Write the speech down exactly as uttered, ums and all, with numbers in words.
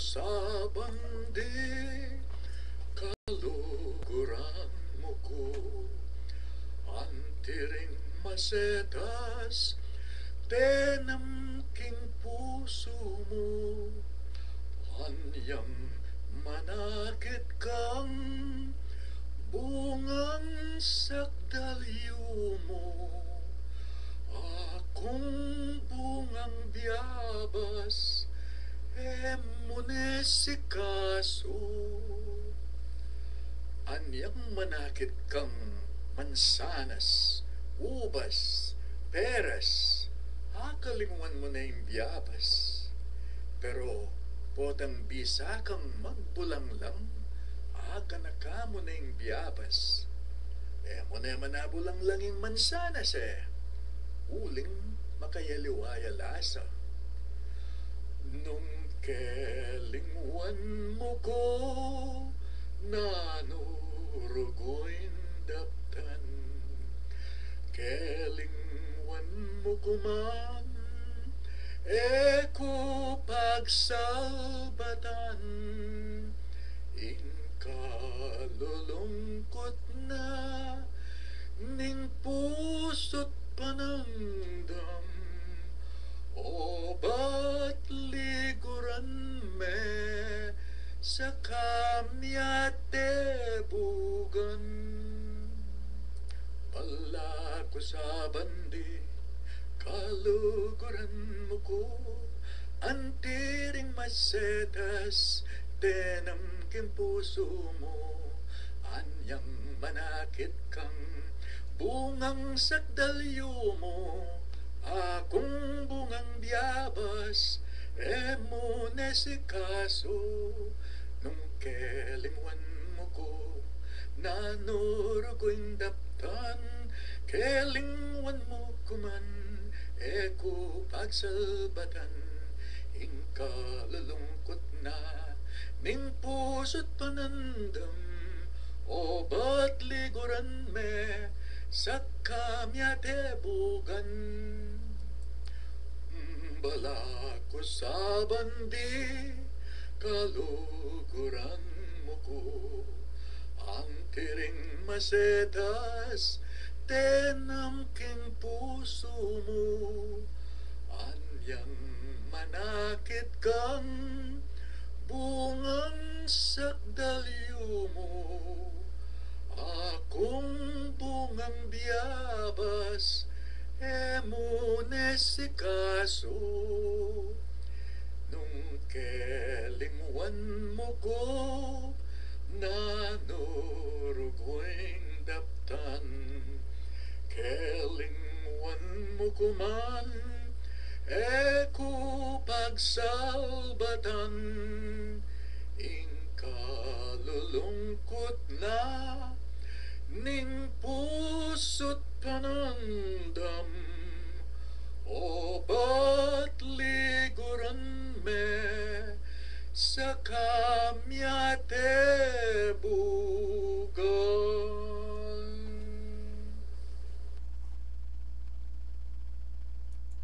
Saban di kaluguran mu ku, anti ring masetas tenam king pusu mu, anyang manakit kang bungang sakdalyu mu. Akung bungang biabas, e mu ne sikasu. Anyang manakit kang mansanas, ubas, peras, akalingwan mu ne ing biabas. Pero potang bisa kang magbulanglang, akanaka mu ne ing biabas. E mu ne manabulanglang ing mansanas e, uling makayaliwa ya lasa. Nung kelingwan mu ku, nanu rugu ing daptan? Kelingwan mu ku man, e ku pagsalbatan. Ing kalulungkut na ning pusu't panandam, obat liguran me sa kamyatebugan. Balaku saban di kaluguran mu ku, anti ring masetas tenam king pusu mu, anyang manakit kang bungang sakdalyu mu. Akung bungang biabas, e mu ne sikasu. Nung kelingwan mu ku, nanu rugu ing daptan? Kelingwan mu ku man, e ku pagsalbatan. Ing kalulungkut na ning pusu't panandam, obat liguran me sa kamyatebugan. Balaku saban di kaluguran mu ku, anti ring masetas tenam king pusu mu, anyang manakit kang bungang sakdalyu mu. Akung bungang biabas, e mu ne sikasu. Nung kelingwan mu ku, nanu rugu ing daptan? Kelingwan mu ku man, e ku pagsalbatan. Ing kalulungkut na ning pusu't panandam, obat liguran me sa